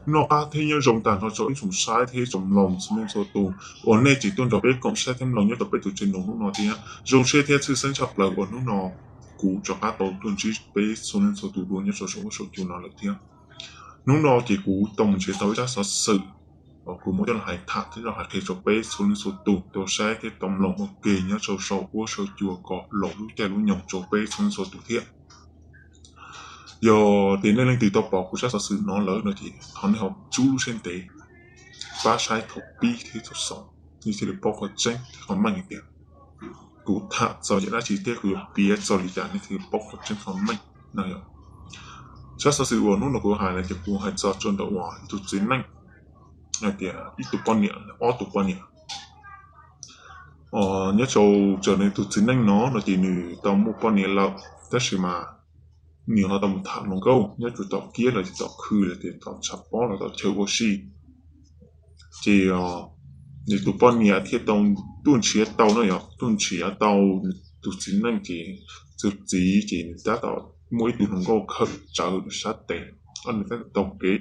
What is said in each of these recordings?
Noj qab thiab nyob zoo tag nrho rau ib tsoom saib thiab tsoom mloog txhua leej txhua tus uas nej tseem tuaj nrog peb koom saib thiab mloog nyob rau peb tus channel hnub no thiab. Zoo siab thiab tshwj xeeb tshaj plaws uas hnub no kuv rov qab tau tuaj ntsib peb txhua leej txhua tus dua nyob rau saum huab saum cua no lawm thiab. Hnub no ces kuv tau mus nrhiav tau ib tsab xov xwm uas kuv muab coj los hais tham thiab los hais qhia rau peb txhua leej txhua tus tau saib thiab tau mloog ua ke nyob rau saum huab saum cua kom laus lub caij lub nyoog rau peb txhua leej txhua tus thiab. Yog tias nej leej twg tau pom kuv tsab xov xwm no lawm no ces thov nej ho tsub lub siab ntev pab saib thaum pib thiab thaum xaus, nej thiaj li paub qhov tseeb thiab qhov meej hais tias kuv tham txog yam dab tsi thiab kuv yuav piav txog li cas nej thiaj li paub qhov tseeb qhov meej no yom. Tsab xov xwm uas hnub no kuv hais no ces kuv hais txog rau ntawm uas ib tug txiv neej hais tias ib tug poj niam, ob tug poj niam. Nyob rau txawm nws tus txiv neej no no ces nws tau muaj poj niam lawm tab sis mas nws ho tau mus tham hluas nkauj nyob rau tom kiab los tom khw los tias tom tshav pob los tom chaw ua si. Ces nws tus poj niam thiaj tau tuaj nrhiav tau no yom, tuaj nrhiav tau nws tus txiv neej ces tus txiv ces nws tab tom muaj ib tug hluas nkauj khawm tsawv rau sab tes, ob nws tab tom taug kev.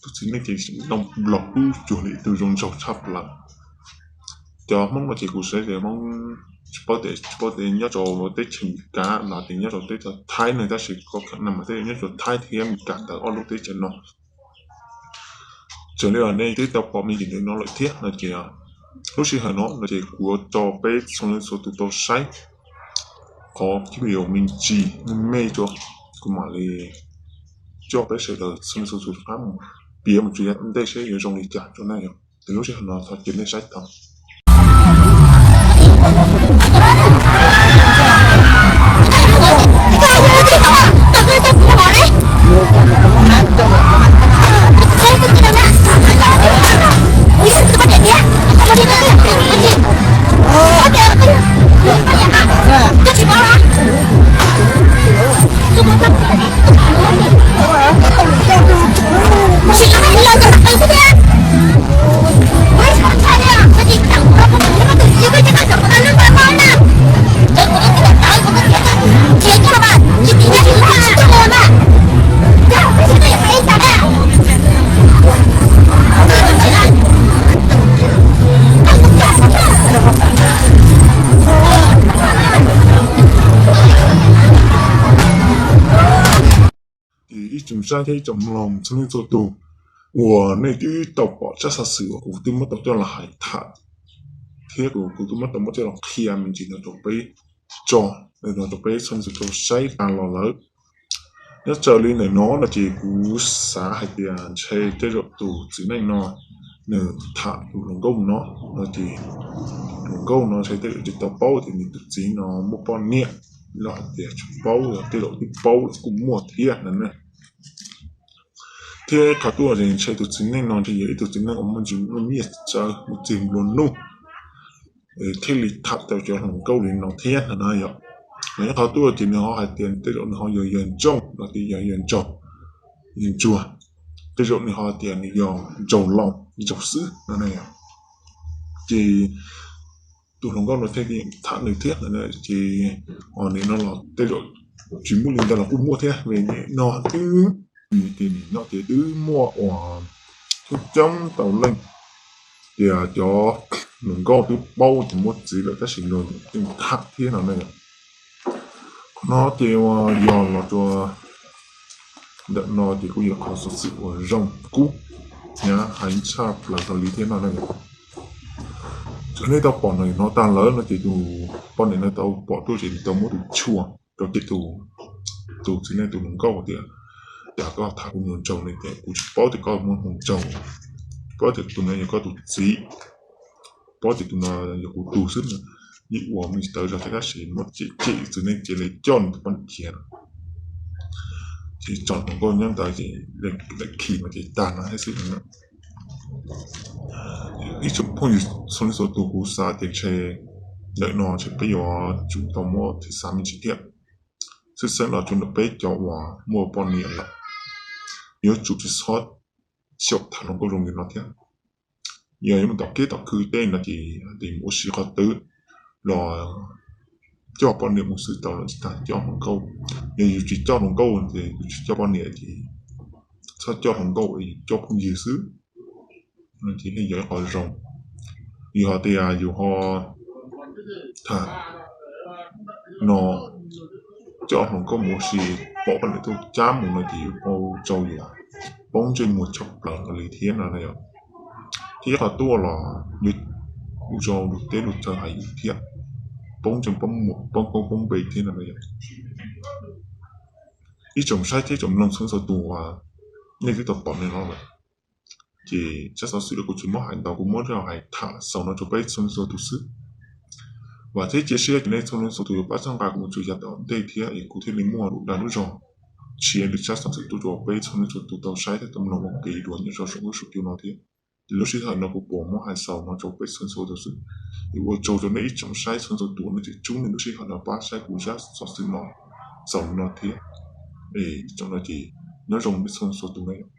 Tus txiv neej ces ntoo nplaum dub cuag li ib tug zoo nraug tshaj plaws. Cov Hmoob no ces kuv saib tias Hmoob tsis paub tias, tsis paub tias nyob rau teb chaws Amelikas los tias nyob rau teb chaws Thaib no tab sis koj khav no mas tej zaum nyob rau Thaib thiab Amelikas ntawd ob lub teb chaws no. Raws li nej twb tau pom me ntsis ntawm no lawm thiab no ces lub sij hawm no no ces kuv yuav tso peb txhua leej txhua tus tau saib qhov video me ntsis me me tso, kuv mam li coj peb sawv daws txhua leej txhua tus rov qab mus piav mus tso yav tom ntej seb yuav zoo li cas rau nej yom. Ces lub sij hawm no thov caw nej saib tau. Ces ib tsoom saib thiab ib tsoom mloog txhua leej txhua tus uas nej twb tau pom tsab xov xwm uas kuv twb muab tau coj los hais tham thiab kuv twb muab tau muab coj los qhia me ntsis no rau peb tso, no rau peb txhua leej txhua tus saib tas los lawm. Nyob raws li ntawm no no ces kuv xav hais tias ntshe tej zaum tus txiv neej no nws tham tus hluas nkauj no no ces hluas nkauj no ntshe tej zaum tsis tau paub tias nws tus txiv no muaj poj niam los hais tias tsis paub, tej zaum twb paub los kuj muaj thiab no ne. Thiab qhov tuaj ces ntshe tus txiv neej no ntshe yog ib tug txiv neej uas muaj ntsis muaj nyiaj tsawv muaj txiag nplua nuj thiaj li tham tau cov hluas nkauj li no thiab no na yom. Los nyob qhov tuaj ces nws ho hais tias tej zaum nws ho yog yawg ntsooj los tias yog yawg ntsaug, yawg ntsuag, tej zaum nws ho tias nws yog ntsaug laus ntsaug xwb no na yom. Ces tus hluas nkauj no thiaj li tham nws thiab no ces nim no los tej zaum tsis muaj li ntawd los kuj muaj thiab vim nim no twb, ces nim no ces twb muaj uas coob coob tau leej tias cov hluas nkauj twb paub tias muaj txiv lawm tab sis luag yeej tham thiab no na. Qhov no ces uas yog los rau ntawm no ces kuj yog qhov xov xwm uas zoo kub nyab hais tshaj plaws hlo li thiab no na. Thaum nej tau pom no tag lawm no ces tus poj niam no tau pom tuaj ces nws tau muab tus tshuaj rau ces tus txiv neej tus hluas nkauj tias, cas koj tham kuv hluas nraug ne, tias kuv tsis paub tias koj muaj hluas nraug, tsis paub tias tus no yog koj tus txiv, paub tias tus no yog kuv tus xwb. Yeej ua me ntsis tawv zog thiab tab sis muab cem cem txiv neej ces li coj nws tus poj niam khiav. Ces tso hluas nkauj nyob ntawd ces daim khi no ces tag no thiab xwb no. Ib tsoom phooj ywg txhua leej txhua tus, kuv xav tias ntshe ntawm no ntshe peb yuav tsum tau muab thim xav me ntsis thiab. Tshwj xeeb los rau ntawm peb cov uas muaj poj niam lawm, yuav tsum tsis txhob xyaum tham hluas nkauj zoo li no thiab. Yog yuav mus tom kiab tom khw tej no ces hais tias mus ua si qhov twg los coj poj niam mus xwb tau lawm tsis tas coj hluas nkauj. Yog yus tsis coj hluas nkauj ces yus tsis coj poj niam ces txhob coj hluas nkauj, coj phooj ywg xwb. Ces yog ib qho zoo. Yog hais tias yus ho tham no, coj hluas nkauj mus ua si, pom poj niam tuaj cab mus no ces yus pab rau yus poob ntsej muag tshaj plaws li thiab no na yom. Thiab ib qho tuaj los yuav ua rau luag teb luag chaw hais yus thiab, poob ntsej poob muag poob koob poob npe thiab no na yom. Ib tsoom saib thiab tsoom mloog txhua txhua tus, nej twb tau pom li no lawm. Ces tsab xov xwm no kuv tsis muab hais ntau, kuv muab hais tham xaus no rau peb txhua txhua tus xwb. Vam thiab cia siab tias nej txhua txhua tus yuav pab txhawb nqa kuv mus txhua yam tom ntej thiab es kuv thiaj li muaj lub dag lub zog tshia lwm tsab xov xwm tuaj rau peb txhua txhua tus tau saib thiab tau mloog ua kev dua nyob rau saum huab saum cua no thiab. Ces lub sij hawm no kuv puas muab hais xaus no rau peb txhua txhua tus xwb. Es ua tsaug rau nej ib tsoom saib txhua txhua tus, nej tseem tsub nej lub sij hawm no pab saib kuv tsab xov xwm no xaus li no thiab. Es tsoom no ces nyob zoo nej txhua txhua tus na yom.